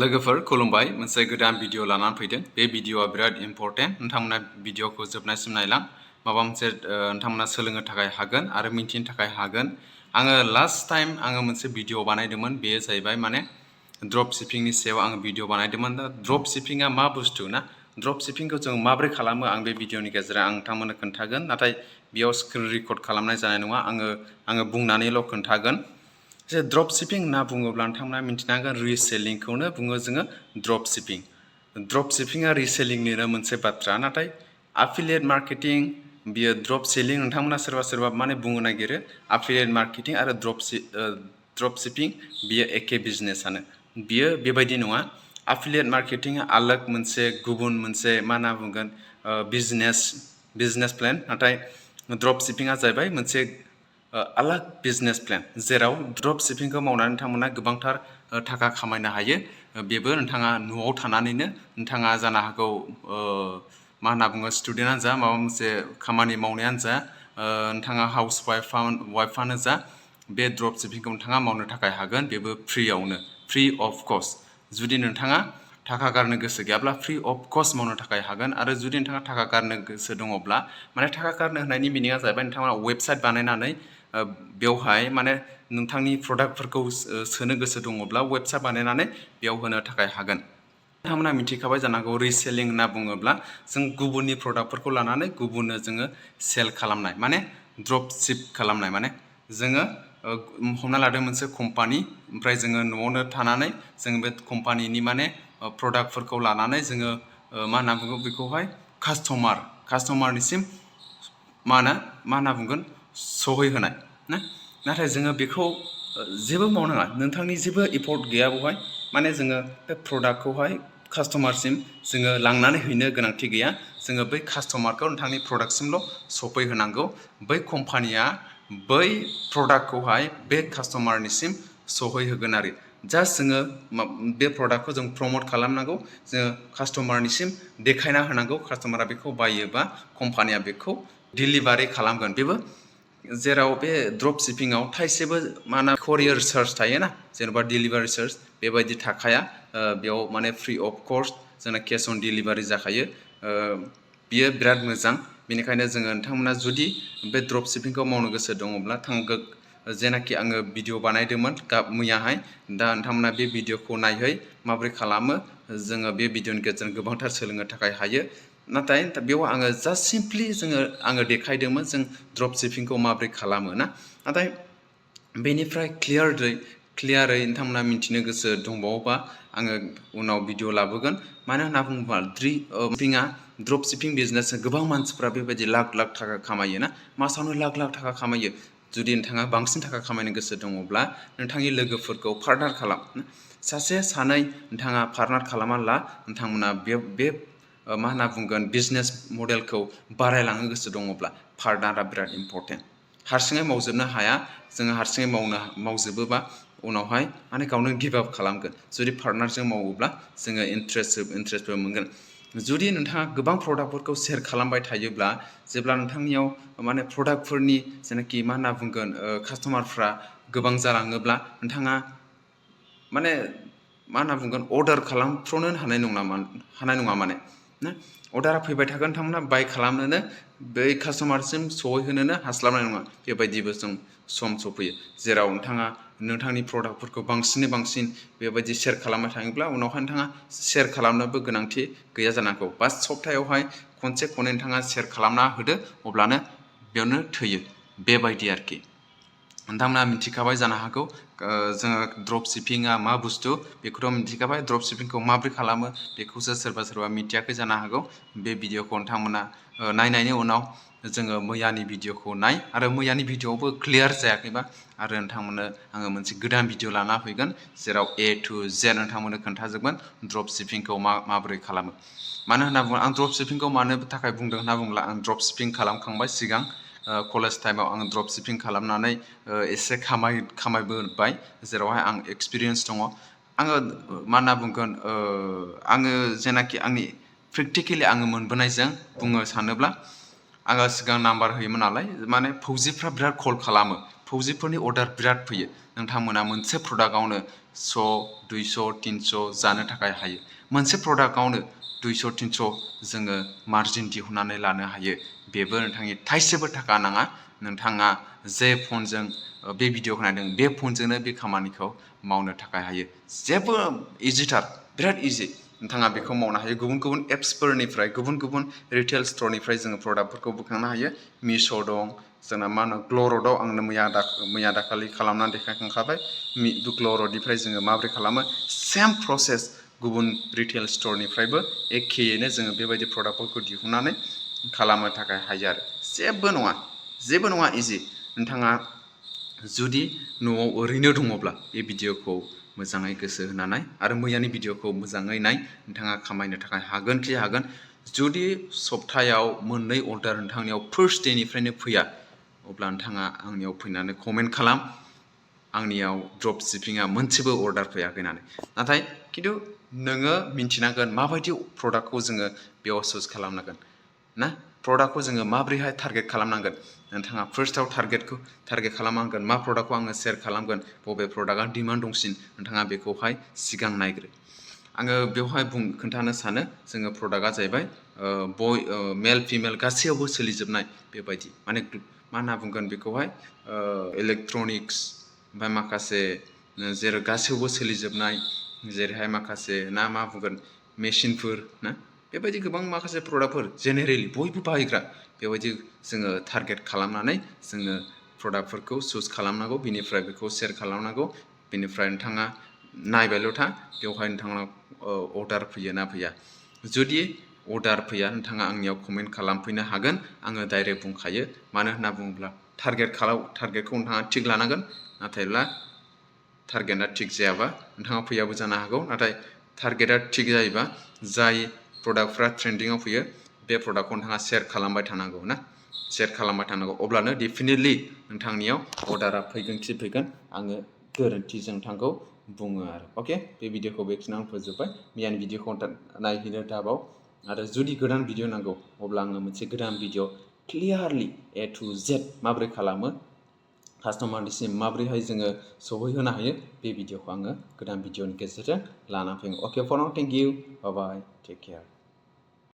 लोगोफोर खुलुमबाय मोनसे गोदान भिडिअ लानानै फैदों बे भिडिअआ बिराद इम्परटेन्ट नोंथांमोना भिडिअखौ जोबनायसिम नायलां माबा मोनसे नोंथांमोना सोलोंनो थाखाय हागोन आरो मिन्थिनो थाखाय हागोन आङो लास्ट टाइम आङो मोनसे भिडिअ बानायदोंमोन बेयो जाहैबाय माने ड्रप शिपिंनि सायाव आङो भिडिअ बानायदोंमोन दा ड्रप शिपिंआ मा बुस्थु ना ड्रप शिपिंखौ जों माबोरै खालामो आं बे भिडिअनि गेजेराव आं नोंथांमोननो खोन्थागोन नाथाय बेयाव स्क्रिन रेकर्ड खालामनाय जानाय नङा आङो बुंनानैल' खोन्थागोन जे ड्रप शिपिं होनना बुङोब्ला नोंथांमोना मिन्थिनांगोन रिसेलिंखौनो बुङो जोङो ड्रप शिपिं ड्रप शिपिंआ रिसेलिंनिनो मोनसे बाथ्रा नाथाय एफिलिएट मार्केटिं बियो ड्रप सेलिं नोंथांमोना सोरबा माने बुंनो नागिरो एफिलिएट मार्केटिं आरो ड्रप शिपिं बियो एखे बिजनेसानो बियो बेबायदि नङा एफिलिएट मार्केटिंआ आलाग मोनसे गुबुन मोनसे मा होनना बुंगोन बिजनेस प्लेन नाथाय ड्रप शिपिंआ जाहैबाय मोनसे आलाग बिजनेस प्लेन जेराव ड्रप शिपिंखौ मावनानै नोंथांमोना गोबांथार थाखा खामायनो हायो बेबो नोंथाङा न'आव थानानैनो नोंथाङा जानो हागौ मा होनना बुङो स्टुडेन्टआनो जा माबा मोनसे खामानि मावनायानो जा नोंथाङा हाउस वाइफआनो जा बे ड्रप शिपिंखौ नोंथाङा मावनो थाखाय हागोन बेबो फ्रि अफ कस्ट जुदि नोंथाङा थाखा गारनो गोसो गैयाब्ला फ्रि अफ कस्ट मावनो थाखाय हागोन आरो जुदि नोंथाङा थाखा गारनो गोसो दङब्ला माने थाखा गारनो होनायनि मिनिङा जाहैबाय नोंथाङा वेबसाइट बानायनानै बेवहाय माने नोंथांनि प्रडाक्टफोरखौ सोनो गोसो दङब्ला वेबसाइट बानायनानै बेयाव होनो थाखाय हागोन नोंथांमोना मिथिखाबाय जानांगौ रिसेलिं होनना बुङोब्ला जों गुबुननि प्रडाक्टफोरखौ लानानै गुबुननो जोङो सेल खालामनाय माने ड्रप शिप खालामनाय माने जोङो हमना लादों मोनसे कम्पानि ओमफ्राय जोङो न'आवनो थानानै जोङो बे कम्पानिनि माने प्रडाक्टफोरखौ लानानै जोङो मा होनना बुङो बेखौहाय कास्टमारनिसिम मा होनना बुंगोन सहैहोनाय ना नाथाय जोङो बेखौ जेबो मावनाङा नोंथांनि जेबो एफर्ट गैया बेवहाय माने जोङो बे प्रडाक्टखौहाय कास्टमारसिम जोङो लांनानै हैनो गोनांथि गैया जोङो बै कास्टमारखौ नोंथांनि प्रडाक्टसिमल' सफैहोनांगौ बै कम्पानिया बै प्रडाक्टखौहाय बे कास्टमारनिसिम सहैहोगोन आरो जास्ट जोङो बे प्रडाक्टखौ जों प्रमट खालामनांगौ जोङो कास्टमारनिसिम देखायना होनांगौ कास्टमारा बेखौ बायोबा कम्पानिया बेखौ डिलिभारि खालामगोन बेबो जेराव बे ड्रप शिपिंआव थाइसेबो मा होनो करियार चार्ज थायोना जेनेबा डिलिभारि चार्ज बेबायदि थाखाया बेयाव माने फ्रि अफ कस्ट जोंना केस अन डिलिभारि जाखायो बियो बिराद मोजां बेनिखायनो जोङो नोंथांमोना जुदि बे ड्रप शिपिंखौ मावनो गोसो दङब्ला जेनाखि आङो भिडिअ बानायदोंमोन मैयाहाय दा नोंथांमोना बे भिडिअखौ नायहै माबोरै खालामो जोङो बे भिडिअनि गेजेरजों गोबांथार सोलोंनो थाखाय हायो नाथाय बेयाव आङो जास्ट सिम्पलि आङो देखायदोंमोन जों ड्रप शिपिंखौ माबोरै खालामो ना नाथाय बेनिफ्राय क्लियारै नोंथांमोना मिन्थिनो गोसो दंबावोबा आङो उनाव भिडिअ लाबोगोन मानो होनना बुङोब्ला ड्रप शिपिं बिजनेसजों गोबां मानसिफ्रा बेबायदि लाख थाखा खामायो ना मासावनो लाख थाखा खामायो जुदि नोंथाङा बांसिन थाखा खामायनो गोसो दङब्ला नोंथांनि लोगोफोरखौ पार्टनार खालाम सासे सानै नोंथाङा पार्टनार खालामना ला नोंथांमोना बे मा होनना बुंगोन बिजनेस मडेलखौ बारायलांनो गोसो दङब्ला पार्टनारा बिराद इम्परटेन्ट हारसिङै मावजोबनो हाया जोङो हारसिङै मावजोबोबा उनावहाय माने गावनो गिभ आप खालामगोन जुदि पार्टनारजों मावोब्ला जोङो इन्ट्रेस्टबो मोनगोन जुदि नोंथाङा गोबां प्रडाक्टफोरखौ सेल खालामबाय थायोब्ला जेब्ला नोंथांनियाव माने प्रडाक्टफोरनि जेनाखि मा होनना बुंगोन कास्टमारफ्रा गोबां जालाङोब्ला नोंथाङा माने मा होनना बुंगोन अर्डार खालामथ्र'नो हानाय नङा माने ना अर्डारा फैबाय थागोन नोंथांमोना बाय खालामनोनो बै कास्टमारसिम सहैहोनोनो हास्लाबनाय नङा बेबायदिबो सम सफैयो जेराव नोंथाङा नोंथांनि प्रडाक्टफोरखौ बांसिनै बांसिन बेबायदि सेयार खालामबाय थाङोब्ला उनावहाय नोंथाङा सेयार खालामनोबो गोनांथि गैया जानांगौ बा सप्तायावहाय खनसे खननै नोंथाङा सेयार खालामना होदो अब्लानो बेयावनो थैयो बेबायदि आरोखि नोंथांमोना मिथिखाबाय जानो हागौ जोङो ड्रप शिपिंआ मा बुस्थु बेखौथ' मिथिखाबाय ड्रप शिपिंखौ माबोरै खालामो बेखौसो सोरबा मिथियाखै जानो हागौ बे भिडिअखौ नोंथांमोना नायनायनि उनाव जोङो मैयानि भिडिअखौ नाय आरो मैयानि भिडिअआवबो क्लियार जायाखैबा आरो नोंथांमोननो आङो मोनसे गोदान भिडिअ लाना फैगोन जेराव A to Z नोंथांमोननो खोन्थाजोबगोन ड्रप शिपिंखौ माबोरै खालामो मानो होनना बुङोब्ला आं ड्रप शिपिंखौ मानो थाखाय बुंदों होनना बुङोब्ला आं ड्रप शिपिं खालामखांबाय सिगां कलेज टाइमाव आं ड्रप शिपिं खालामनानै एसे खामायबोबाय जेरावहाय आं एक्सपिरियेन्स दङ आङो मा होनना बुंगोन आङो जेनाखि आंनि प्रेक्टिकेलि आङो मोनबोनायजों बुंनो सानोब्ला आङो सिगां नाम्बार होयोमोन नालाय माने फौजिफ्रा बिराद कल खालामो फौजिफोरनि अर्डार बिराद फैयो नोंथांमोना मोनसे प्रडाक्टआवनो 100 200 300 जानो थाखाय हायो मोनसे प्रडाक्टआवनो 200 300 जोङो मार्जिन दिहुननानै लानो हायो बेबो नोंथांनि थाइसेबो थाखा नाङा नोंथाङा जे फनजों बे भिडिअ नायदों बे फनजोंनो बे खामानिखौ मावनो थाखाय हायो जेबो इजिथार बिराद इजि नोंथाङा बेखौ मावनो हायो गुबुन गुबुन एप्सफोरनिफ्राय गुबुन गुबुन रिटेल स्टरनिफ्राय जोङो प्रडाक्टफोरखौ बोखांनो हायो मिश' दं जोंना मा होनो ग्लर'दआव आंनो मैया दाखालि खालामनानै देखायखांखाबाय ग्लर'दनिफ्राय जोङो माबोरै खालामो सेम प्रसेस गुबुन रिटेल स्टरनिफ्रायबो एखेयैनो जोङो बेबायदि प्रडाक्टफोरखौ दिहुननानै खालामनो थाखाय हायो आरो जेबो नङा इजि नोंथाङा जुदि न'आव ओरैनो दङब्ला बे भिडिअखौ मोजाङै गोसो होनानै आरो मैयानि भिडिअखौ मोजाङै नाय नोंथाङा खामायनो थाखाय हागोन जुदि सप्तायाव मोननै अर्डार नोंथांनियाव फार्स्ट डेनिफ्रायनो फैया अब्ला नोंथाङा आंनियाव फैनानै कमेन्ट खालाम आंनियाव ड्रप शिपिंआ मोनसेबो अर्डार फैयाखै होननानै नाथाय खिन्थु नोङो मिन्थिनांगोन माबायदि प्रडाक्टखौ जोङो बेयाव चुज खालामनांगोन ना प्रडाक्टखौ जोङो माबोरैहाय टारगेट खालामनांगोन नोंथाङा फार्स्टआव टारगेट खालामनांगोन मा प्रडाक्टखौ आङो सेयार खालामगोन बबे प्रडाक्टआ डिमान्ड दंसिन नोंथाङा बेखौहाय सिगां नायग्रो आङो बेवहाय खोन्थानो सानो जोङो प्रडाक्टआ जाहैबाय मेल फिमेल गासैयावबो सोलिजोबनाय बेबायदि माने मा होनना बुंगोन बेखौहाय इलेक्ट्रनिक्स ओमफ्राय माखासे जेरै गासैयावबो सोलिजोबनाय जेरैहाय माखासे मा बुंगोन मेसिनफोर ना बेबायदि गोबां माखासे प्रडाक्टफोर जेनेरेलि बयबो बाहायग्रा बेबायदि जोङो टारगेट खालामनानै जोङो प्रडाक्टफोरखौ चुज खालामनांगौ बिनिफ्राय बेखौ सेयार खालामनांगौ बिनिफ्राय नोंथाङा नायबायल' था बेवहाय नोंथांनाव अर्डार फैयो ना फैया जुदि अर्डार फैया नोंथाङा आंनियाव कमेन्ट खालामफैनो हागोन आङो डाइरेक्ट बुंखायो मानो होनना बुङोब्ला टारगेटखौ नोंथाङा थिग लानांगोन नाथायब्ला टारगेटआ थिग जायाबा नोंथाङा फैयाबो जानो हागौ नाथाय टारगेटआ थिग जायोबा जाय प्रडाक्टफ्रा ट्रेन्डिङाव फैयो बे प्रडाक्टखौ नोंथाङा सेयार खालामबाय थानांगौ अब्लानो डेफिनेटलि नोंथांनियाव अर्डारा फैगोन आङो गोरोन्थिजों नोंथांखौ बुङो आरो अके बे भिडिअखौ बेखिनियाव आं फोजोब्बाय मैयानि भिडिअखौ नायहैनो दाबाव आरो जुदि गोदान भिडिअ नांगौ अब्ला आङो मोनसे गोदान video clearly A to Z माबोरै खालामो कास्टमारनिसिम माबोरैहाय जोङो सहैहोनो हायो बे भिडिअखौ आङो गोदान भिडिअनि गेजेरजों लाना फैगोन okay for now thank you bye bye take care